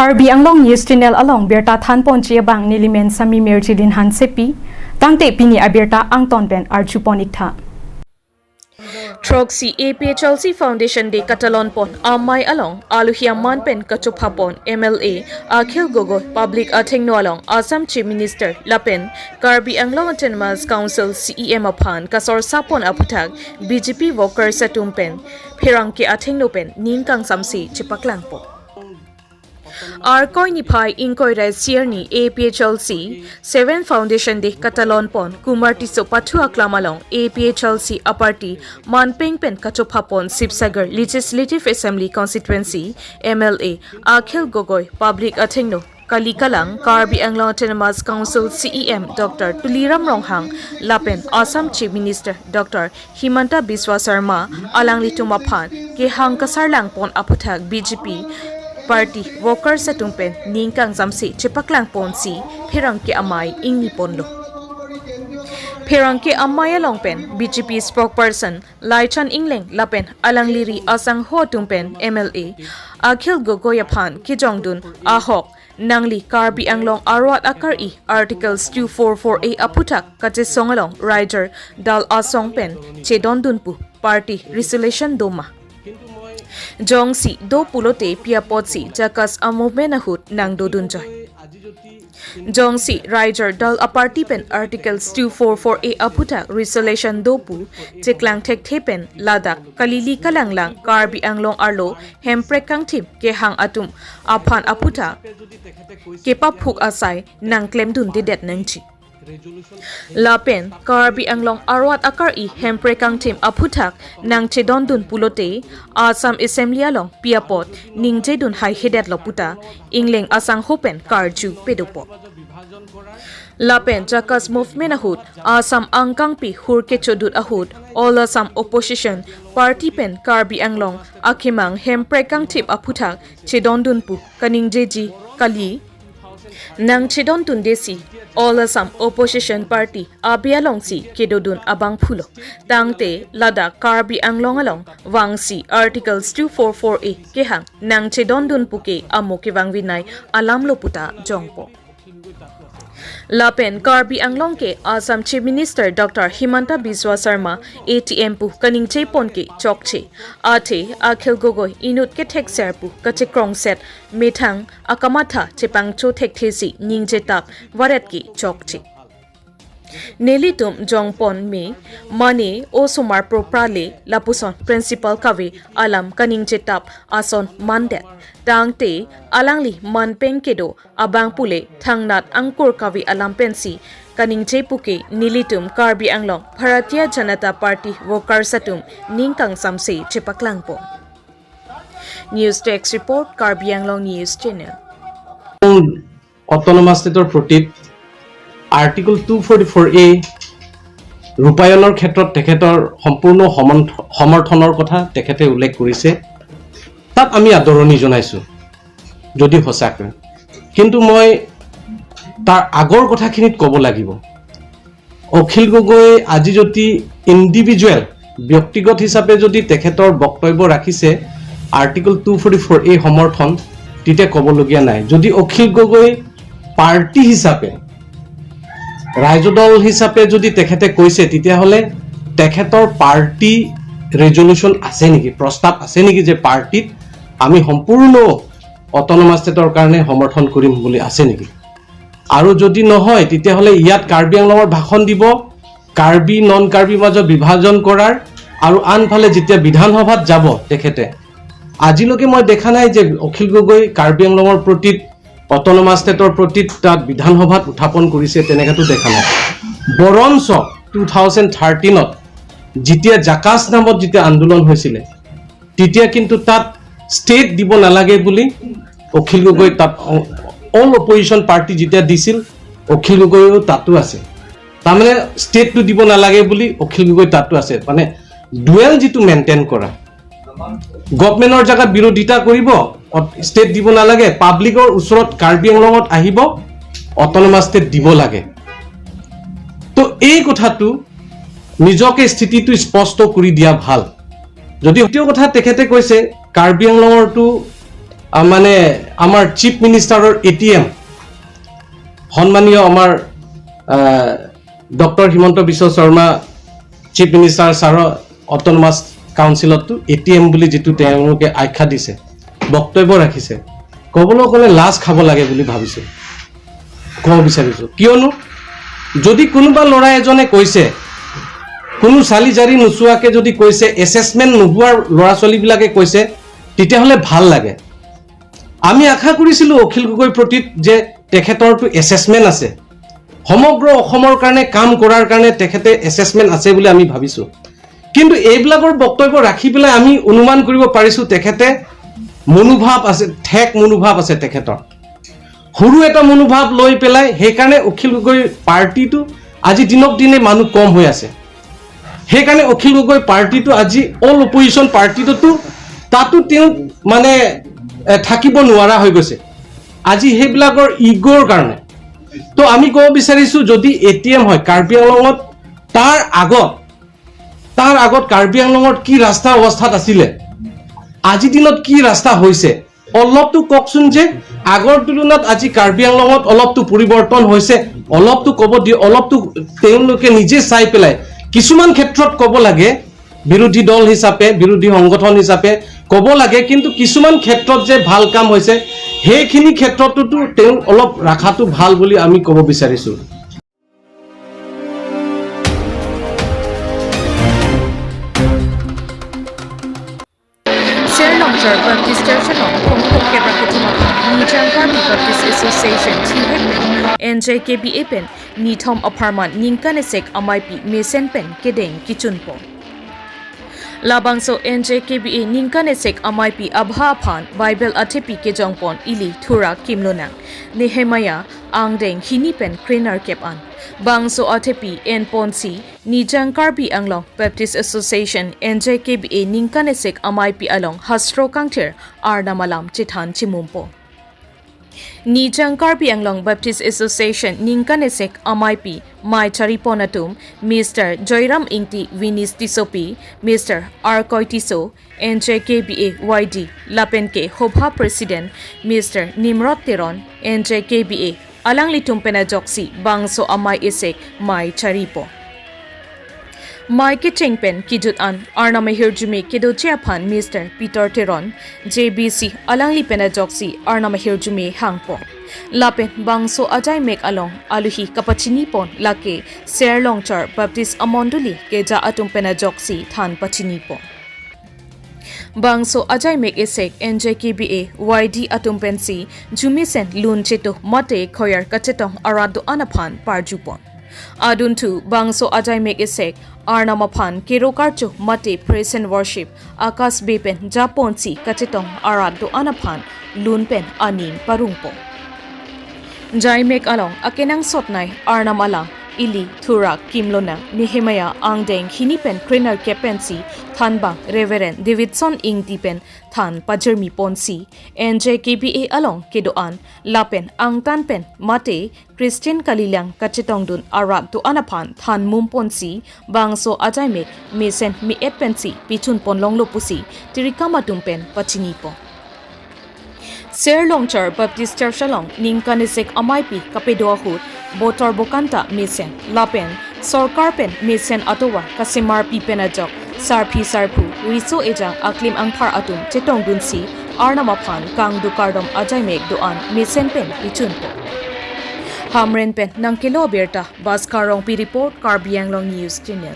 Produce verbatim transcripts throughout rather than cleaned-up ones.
Karbi Anglong News Channel along birta thanponji abang nelimen Sami Mirjilin Hansepi, tangte pini abirta angton pen arjupon iktha. Throksi A P H L C Foundation Day katalonpon amei along aluhi aman pen kachophapon M L A Akhil Gogoi public athengno along Assam Chief Minister lapen Karbi Anglong Autonomous Council C E M aphan kasorsapon aphuthak B J P workers atum pen pherangke athengno pen ning kangsamse chepaklangpon. Arkoi niphai ingkoi ra isi arni A P H L C seven Foundation Day katalonpon Kumar Tisso pathu aklam along A P H L C aparty manpeng pen kachophapon Sivasagar Legislative Assembly Constituency M L A Akhil Gogoi public athengno kali kalang Karbi Anglong Autonomous Council C E M Doctor Tuliram Ronghang lapen Assam Chief Minister Doctor Himanta Biswa Sarma alanglitum aphan kehang kasarlangpon aphuthak B J P party workers atum pen ning kangsamse chepaklangponsi pherangke amei ingniponlo. Pherangke amei along pen B J P spokesperson Laichan Engleng lapen alangli ri asangho atum pen M L A Akhil Gogoi aphan kejongdun ahok nangli Karbi Anglong arat akar-i Articles two four four A aphuthak kachesong along raijor dal asong pen chedondun pu party resolution doma. Jongsi do pulote pi apotsi Jakass a-movement ahut nangdodunjoi. Jongsi raijor dal aparty pen Articles two four four A aphuthak resolution do pu cheklang thekthe pen ladak kalili kalanglang Karbi Anglong arlo hemprek kangthim kehang atum aphan aphuthak kepaphuk asai nangklemdundedet nangji. Lapen Karbi Anglong arat akar-i hemprek kangthim aphuthak nangchedondun pulote Assam Assembly along pi apot ningjedun haihedetlo puta Engleng asangho pen karju pedopon. Lapen Jakass movement ahut Assam angkangpi hur kechodut ahut All Assam Opposition Party pen Karbi Anglong akemang hemprek kangthim aphuthak chedondun pu kaningjeji kali. Nangchedondundesi All Assam Opposition Party abe alongsi kedodun abangphulo. Tangte ladak Karbi Anglong along vangsi Articles two four four A kehang nangchedondun puke amo kevangvinei alamlo puta jongpo. Lapen Karbi Anglong ke Assam Chief Minister Doctor Himanta Biswa Sarma A T M pu kaningjepon ke chokche. Athe Akhil Gogoi inut kethekser pu kachekrongset methang akamatha chepangcho thekthesi ningjetap varet ke chokche. Nelitum jongpon me mane osomar proprale lapuson principal kave alam kaningjetap ason mandet. Tangte alangli manpeng kedo abang pule thangnat angkur kave alam pensi kaningje puke nelitum Karbi Anglong Bharatiya Janata Party workers atum ning kangsamse chepaklangpo. News Desk Report, Karbi Anglong News Channel. Autonomous ষ্টেটৰ প্ৰতি article two forty four এ ৰূপায়ণৰ ক্ষেত্ৰত তেখেতৰ সম্পূৰ্ণ সমন্থ- সমৰ্থনৰ কথা তেখেতে উল্লেখ কৰিছে। তাত আমি আদৰণি জনাইছোঁ যদি সঁচাকৈ, কিন্তু মই তাৰ আগৰ কথাখিনিত ক'ব লাগিব। অখিল গগৈয়ে আজি যদি ইণ্ডিভিজুৱেল, ব্যক্তিগত হিচাপে যদি তেখেতৰ বক্তব্য ৰাখিছে আৰ্টিকল টু ফৰ্টি ফ'ৰ এ সমৰ্থন, তেতিয়া ক'বলগীয়া নাই। যদি অখিল গগৈ পাৰ্টি হিচাপে, ৰাইজৰ দল হিচাপে যদি তেখেতে কৈছে, তেতিয়াহ'লে তেখেতৰ পাৰ্টি ৰেজলিউশ্যন আছে নেকি, প্ৰস্তাৱ আছে নেকি যে পাৰ্টিত আমি সম্পূৰ্ণ অট'নমাছ ষ্টেটৰ কাৰণে সমৰ্থন কৰিম বুলি আছে নেকি? আৰু যদি নহয়, তেতিয়াহ'লে ইয়াত কাৰ্বি আংলঙৰ ভাষণ দিব, কাৰ্বি নন কাৰ্বিৰ মাজত বিভাজন কৰাৰ, আৰু আনফালে যেতিয়া বিধানসভাত যাব তেখেতে, আজিলৈকে মই দেখা নাই যে অখিল গগৈ কাৰ্বি আংলঙৰ প্ৰতি, অট'নমাছ ষ্টেটৰ প্ৰতি তাত বিধানসভাত উত্থাপন কৰিছে, তেনেকুৱাতো দেখা নাই। বৰঞ্চ টু থাউজেণ্ড থাৰ্টিনত যেতিয়া জাকাছ নামত যেতিয়া আন্দোলন হৈছিলে, তেতিয়া কিন্তু তাত ষ্টেট দিব নালাগে বুলি অখিল গগৈ তাত অ-, অল অপজিশ্যন পাৰ্টি যেতিয়া দিছিল, অখিল গগৈও তাতো আছে। তাৰমানে ষ্টেটটো দিব নালাগে বুলি অখিল গগৈ তাতো আছে। মানে ডুৱেল যিটো মেইনটেইন কৰা, গভৰ্ণমেণ্টৰ জেগাত বিৰোধিতা কৰিব, অ-, ষ্টেট দিব নালাগে, পাব্লিকৰ ওচৰত কাৰ্বি আংলঙত আহিব, অট'নমাছ ষ্টেট দিব লাগে। তো এই কথাটো নিজকে স্থিতিটো স্পষ্ট কৰি দিয়া ভাল। যদি দ্বিতীয় কথা তেখেতে কৈছে কাৰ্বি আংলঙৰটো, আ, মানে আমাৰ চিফ মিনিষ্টাৰৰ এ টি এম, সন্মানীয় আমাৰ, আ, ডক্টৰ হিমন্ত বিশ্ব শৰ্মা চিফ মিনিষ্টাৰ ছাৰৰ অট'নমাছ কাউন্সিলতো এ টি এম বুলি যিটো তেওঁলোকে আখ্যা দিছে, বক্তব্য ৰাখিছে, ক'বলৈ গ'লে লাজ খাব লাগে বুলি ভাবিছোঁ, ক'ব বিচাৰিছোঁ। কিয়নো যদি কোনোবা ল'ৰা এজনে কৈছে, কোনো চালি জাৰি নোচোৱাকে যদি কৈছে, এছেচমেণ্ট নোহোৱাৰ ল'ৰা ছোৱালীবিলাকে কৈছে, তেতিয়াহ'লে ভাল লাগে। আমি আশা কৰিছিলোঁ অখিল গগৈৰ প্ৰতি যে তেখেতৰতো এছেচমেণ্ট আছে, সমগ্ৰ অসমৰ কাৰণে কাম কৰাৰ কাৰণে তেখেতে এছেচমেণ্ট আছে বুলি আমি ভাবিছোঁ। কিন্তু এইবিলাকৰ বক্তব্য ৰাখি পেলাই আমি অনুমান কৰিব পাৰিছোঁ তেখেতে মনোভাৱ আছে, ঠেক মনোভাৱ আছে তেখেতৰ। সৰু এটা মনোভাৱ লৈ পেলাই সেইকাৰণে অখিল গগৈ পাৰ্টিটো আজি দিনক দিনে মানুহ কম হৈ আছে। সেইকাৰণে অখিল গগৈ পাৰ্টিটো আজি অল অপজিশ্যন পাৰ্টিটোতো তাতো তেওঁ মানে, এ, থাকিব নোৱাৰা হৈ গৈছে আজি সেইবিলাকৰ ইগ'ৰ কাৰণে। তো আমি ক'ব বিচাৰিছোঁ, যদি এ টি এম হয় কাৰ্বি আংলঙত, তাৰ আগত, তাৰ আগত কাৰ্বি আংলঙত কি ৰাস্তাৰ অৱস্থাত আছিলে, আজিৰ দিনত কি ৰাস্তা হৈছে, অলপতো কওকচোন যে আগৰ তুলনাত আজি কাৰ্বি আংলঙত অলপতো পৰিৱৰ্তন হৈছে, অলপতো ক'ব দি, অলপতো তেওঁলোকে নিজে চাই পেলাই কিছুমান ক্ষেত্ৰত ক'ব লাগে, বিৰোধী দল হিচাপে, বিৰোধী সংগঠন হিচাপে ক'ব লাগে, কিন্তু কিছুমান ক্ষেত্ৰত যে ভাল কাম হৈছে, সেইখিনি ক্ষেত্ৰততো তেওঁ অলপ ৰখাটো ভাল বুলি আমি ক'ব বিচাৰিছোঁ। Serlongchar Baptist Church along Phongpho kebra kethom aphan Nijang Karbi Baptist Association thihek pen N J K B A pen nithom apharman ningkan esek amaipi mesen pen kedeng kichunpo. Labangso N J K B A ningkan esek amaipi abha aphan Bible athepi kejongpon ili Thura Kimlonang, Nehemiah angdeng hini pen krenerkep an. Bangso athepi enponsi Nijang Karbi Anglong Baptist Association, N J K B A ningkan esek amaipi along hastro kangthir Arnam alam chethan chimumpo. Nijang Karbi Anglong Baptist Association ningkan esek amaipi mai charipon atum, Mister Joyram Ingti, Vinis Tissopi, Mister Arkoi Tisso, N J K B A Y D, lapen ke Hobha President, Mister Nimrod Teron, N J K B A, alanglitum pen ajoksi bangso amai esek mai charipo. Mai kecheng pen kejut an Arnam ahirjume kedoji aphan Mister Peter Teron, J B C, alangli pen ajoksi Arnam ahirjume hangpo. Lapen bangso ajaimek along aluhi kapachinipon lake Serlongchar Baptist amondoli keja atum pen ajoksi than pachinipo. Bangso ajaimek esek N J K B A Y D atum pensi jumisen lun cheto mate choir kachetong arat do-an aphan parjupon. Adunthu bangso ajaimek esek Arnam aphan kero karcho mate praise and worship Akash Bey pen japonsi kachetong arat do-an aphan lun pen aning parungpo. Jaimek along akenangsotnei Arnam alam ili Thura Kimlonang, Nehemiah angdeng hini pen krenerkep pensi thanbang Reverend Davidson Ingti pen than pajirmi ponsi N J K B A along kedo-an lapen angtan pen mate Christian kalilang kachetongdun arat do-an aphan than mum ponsi bangso ajaimek mesen mi-et pensi pichun pon longlo pusi tirikam atum pen pachinipo. Serlongchar Baptist Church along ningkan esek amaipi kapedo ahut botor bokanta mesen lapen sorkar pen mesen atovar kasemarpi pen ajok sarpi sarpo riso ejang aklim angphar atum chetongdunsi Arnam aphan kangdukardom ajaimek do-an mesen pen pichunpo. Hamren pen nangkelo abirta Bhaskar Rongpi report, Karbi Anglong News Channel.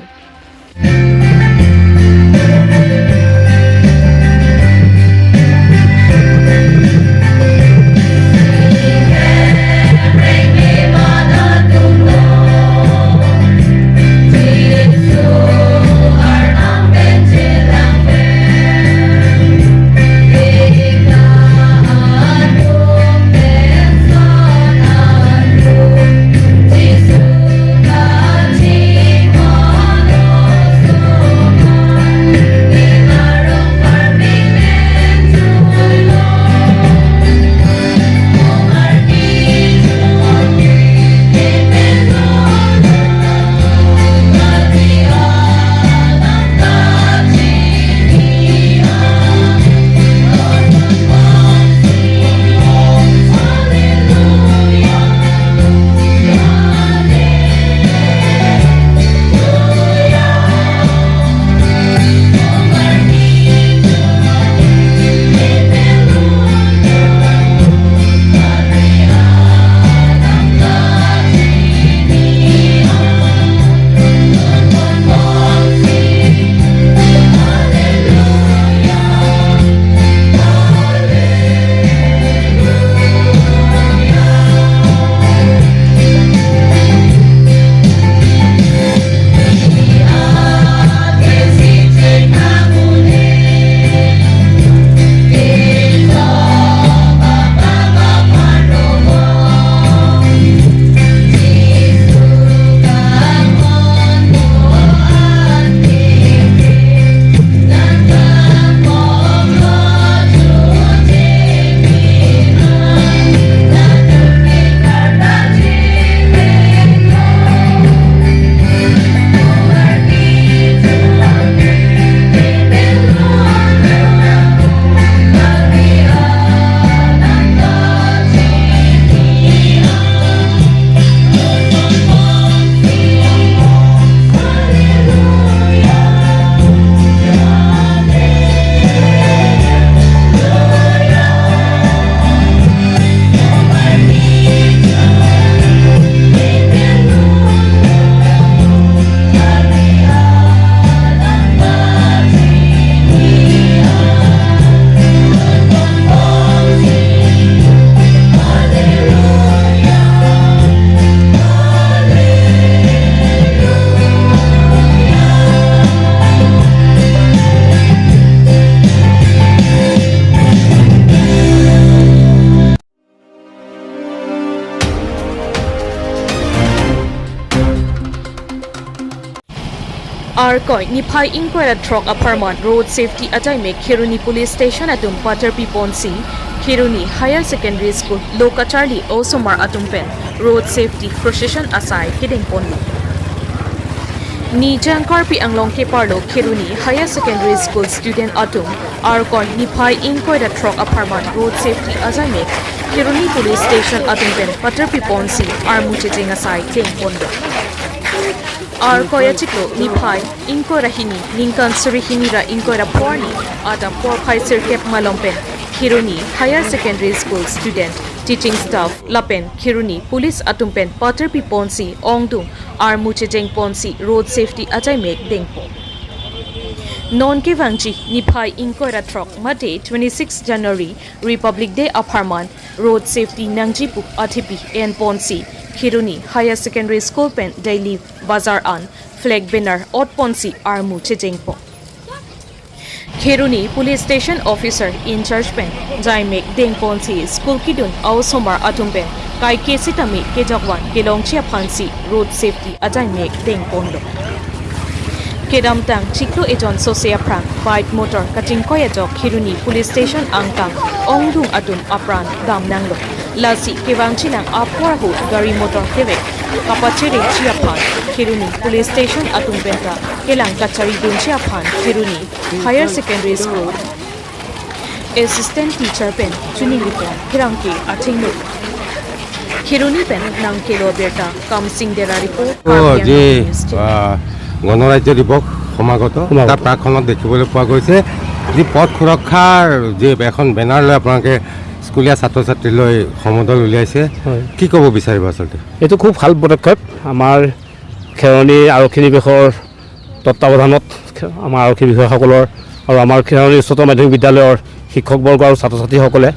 Arkoi niphai ingkoi ra throk apharman road safety ajaimek Kheroni Police Station atum paterpi ponsi Kheroni Higher Secondary School lo kacharli osomar atum pen road safety procession asai kedeng ponlo. Ni jangkarpi anglong keparlo Kheroni Higher Secondary School student atum Arkoi niphai ingkoi ra throk apharman road safety ajaimek Kheroni Police Station atum pen paterpi ponsi armu chejeng asai deng ponlo. Arkoi achiklo niphai ingkoi ra hini ningkan suri hini ra ingkoi ra phli arni adap porphai sirkep malom pen Kheroni Higher Secondary School student, teaching staff lapen Kheroni Police atum pen paterpi ponsi ongdung armu chejeng ponsi road safety ajaimek dengpo. Non kevangji niphai ingkoi ra throk mate twenty-six January Republic Day apharman road safety nangji pu athepi en ponsi Kheroni Higher Secondary School pen daily bazar an flag banner ot ponsi armu chejengpo. Kheroni Police Station Officer in charge pen jaimek deng ponsi school kidun osomar atum pen kaike sitame kejokvan kelongji aphansi road safety ajaimek deng ponlo. Kedamtang chiklo ejon sose aphrang bike motor kachingkoi ajok Kheroni Police Station angkang ongdung atum apran damnanglo. Lasi kevangjilang apor ahut gari motor kevek kapachere ji aphan Kheroni Police Station atum penta kelang kacharidunji aphan Kheroni Higher Secondary School Assistant Teacher pen chuning ripon hirangke athengno. Kheroni pen nangkelo birta Kamsing Dera report, O, Karbi Anglong আজি, News Channel. আ, গণৰাজ্য দিৱস সমাগত, সমাগত। তাৰ প্ৰাকখনত দেখিবলৈ পোৱা গৈছে যি পথ সুৰক্ষাৰ যি এখন বেনাৰ লৈ আপোনালোকে স্কুলীয়া ছাত্ৰ ছাত্ৰীলৈ সমদল উলিয়াইছে, হয়। কি ক'ব বিচাৰিব আচলতে? এইটো খুব ভাল পদক্ষেপ। আমাৰ খেৰণি আৰক্ষী নিৱেশৰ তত্বাৱধানত আমাৰ আৰক্ষী বিষয়াসকলৰ আৰু আমাৰ খেৰণি উচ্চতৰ মাধ্যমিক বিদ্যালয়ৰ শিক্ষকবৰ্গ আৰু ছাত্ৰ ছাত্ৰীসকলে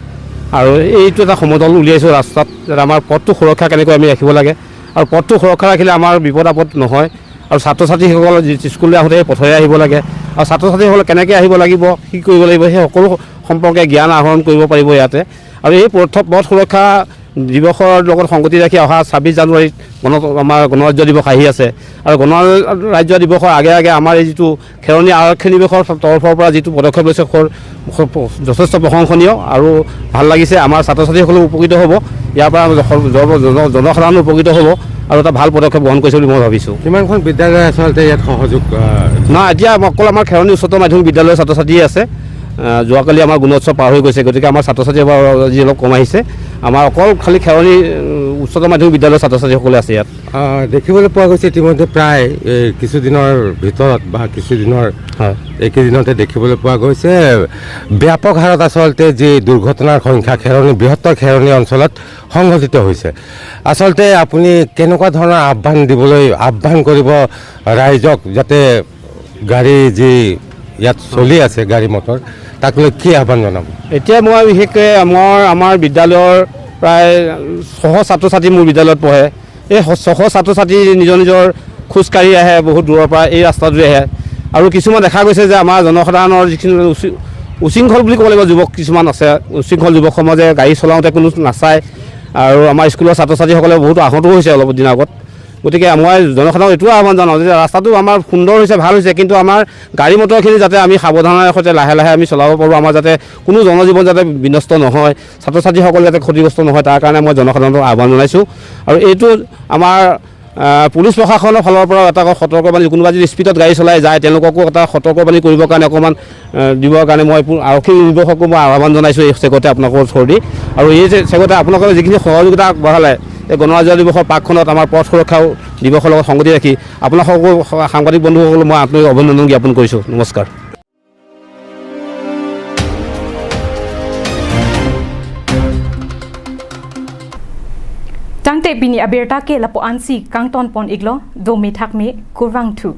আৰু এইটো এটা সমদল উলিয়াইছোঁ ৰাস্তাত, যাতে আমাৰ পথটো সুৰক্ষা কেনেকৈ আমি ৰাখিব লাগে আৰু পথটো সুৰক্ষা ৰাখিলে আমাৰ বিপদ আপদ নহয়। আৰু ছাত্ৰ ছাত্ৰীসকল যি স্কুললৈ আহোঁতে সেই পথেৰে আহিব লাগে আৰু ছাত্ৰ ছাত্ৰীসকলে কেনেকৈ আহিব লাগিব, কি কৰিব লাগিব, সেই সকলো সম্পৰ্কে জ্ঞান আহৰণ কৰিব পাৰিব ইয়াতে। আৰু এই পথ, পথ সুৰক্ষা দিৱসৰ লগত সংগতি ৰাখি অহা ছাব্বিছ জানুৱাৰীত গণ-, আমাৰ গণৰাজ্য দিৱস আহি আছে আৰু গণৰাজ্য দিৱসৰ আগে আগে আমাৰ এই যিটো খেৰণি আৰক্ষী নিৱেশৰ তৰফৰ পৰা যিটো পদক্ষেপ লৈছে, সৰ-, সৰ-, যথেষ্ট প্ৰশংসনীয় আৰু ভাল লাগিছে। আমাৰ ছাত্ৰ ছাত্ৰীসকলো উপকৃত হ'ব, ইয়াৰ পৰা জন-, জন-, জনসাধাৰণ উপকৃত হ'ব আৰু এটা ভাল পদক্ষেপ গ্ৰহণ কৰিছে বুলি মই ভাবিছোঁ। কিমানখন বিদ্যালয় আচলতে ইয়াত সহযোগ, আহ, না, এতিয়া আমাৰ, অকল আমাৰ খেৰণি উচ্চতৰ মাধ্যমিক বিদ্যালয়ৰ ছাত্ৰ ছাত্ৰীয়ে আছে। আহ, যোৱাকালি আমাৰ গুণোৎসৱ পাৰ হৈ গৈছে, গতিকে আমাৰ ছাত্ৰ ছাত্ৰী এবাৰ আজি অলপ কম আহিছে। আমাৰ অকল খালি খেৰণি, উম, উচ্চতৰ মাধ্যমিক বিদ্যালয়ৰ ছাত্ৰ ছাত্ৰীসকলে আছে ইয়াত। আহ, দেখিবলৈ পোৱা গৈছে ইতিমধ্যে প্ৰায়, এ, কিছুদিনৰ ভিতৰত বা কিছুদিনৰ হয়। এইকেইদিনতে দেখিবলৈ পোৱা গৈছে ব্যাপক হাৰত আচলতে যি দুৰ্ঘটনাৰ সংখ্যা খেৰণি, বৃহত্তৰ খেৰণি অঞ্চলত সংঘটিত হৈছে। আচলতে আপুনি কেনেকুৱা ধৰণৰ আহ্বান দিবলৈ, আহ্বান কৰিব ৰাইজক, যাতে গাড়ী যি ইয়াত চলি আছে গাড়ী মটৰ, তাক লৈ কি আহ্বান জনাব? এতিয়া মই বিশেষকৈ মই আমাৰ বিদ্যালয়ৰ প্ৰায় ছশ ছাত্ৰ ছাত্ৰী মোৰ বিদ্যালয়ত পঢ়ে। এই স-, ছশ ছাত্ৰ ছাত্ৰী নিজৰ নিজৰ খোজকাঢ়ি আহে বহুত দূৰৰ পৰা, এই ৰাস্তাটোৱে আহে। আৰু কিছুমান দেখা গৈছে যে আমাৰ জনসাধাৰণৰ যিখিনি উশৃ-, উশৃংখল বুলি ক'ব লাগিব, যুৱক কিছুমান আছে, উশৃংখল যুৱক সমাজে গাড়ী চলাওঁতে কোনো নাচায় আৰু আমাৰ স্কুলৰ ছাত্ৰ ছাত্ৰীসকলে বহুতো আহতো হৈছে অলপ দিন আগত। গতিকে মই জনসাধাৰণক এইটোৱে আহ্বান জনাওঁ যে ৰাস্তাটো আমাৰ সুন্দৰ হৈছে, ভাল হৈছে, কিন্তু আমাৰ গাড়ী মটৰখিনি যাতে আমি সাৱধানৰ সৈতে লাহে লাহে আমি চলাব পাৰোঁ, আমাৰ যাতে কোনো জনজীৱন যাতে বিনষ্ট নহয়, ছাত্ৰ ছাত্ৰীসকল যাতে ক্ষতিগ্ৰস্ত নহয়, তাৰ কাৰণে মই জনসাধাৰণক আহ্বান জনাইছোঁ। আৰু এইটো আমাৰ, আহ, পুলিচ প্ৰশাসনৰ ফালৰ পৰাও এটা সতৰ্কবাণী, কোনোবা যদি স্পীডত গাড়ী চলাই যায়, তেওঁলোককো এটা সতৰ্কবাণী কৰিবৰ কাৰণে অকণমান, আহ, দিবৰ কাৰণে মই পু-, আৰক্ষী বিভাগকো মই আহ্বান জনাইছোঁ এই চেগতে আপোনালোকৰ থ্ৰুদি। আৰু এই যে চেগতে আপোনালোকে যিখিনি সহযোগিতা আগবঢ়ালে এই গণৰাজ্য দিৱসৰ প্ৰাকখনত আমাৰ পথ সুৰক্ষা দিৱসৰ লগত সংগতি ৰাখি আপোনালোককো সাংবাদিক বন্ধুসকলক মই আন্তৰিক অভিনন্দন জ্ঞাপন কৰিছোঁ। নমস্কাৰ। Tangte pini abirta ke lapu-ansi kangton pon iklo, dome thakme, kurvangthu.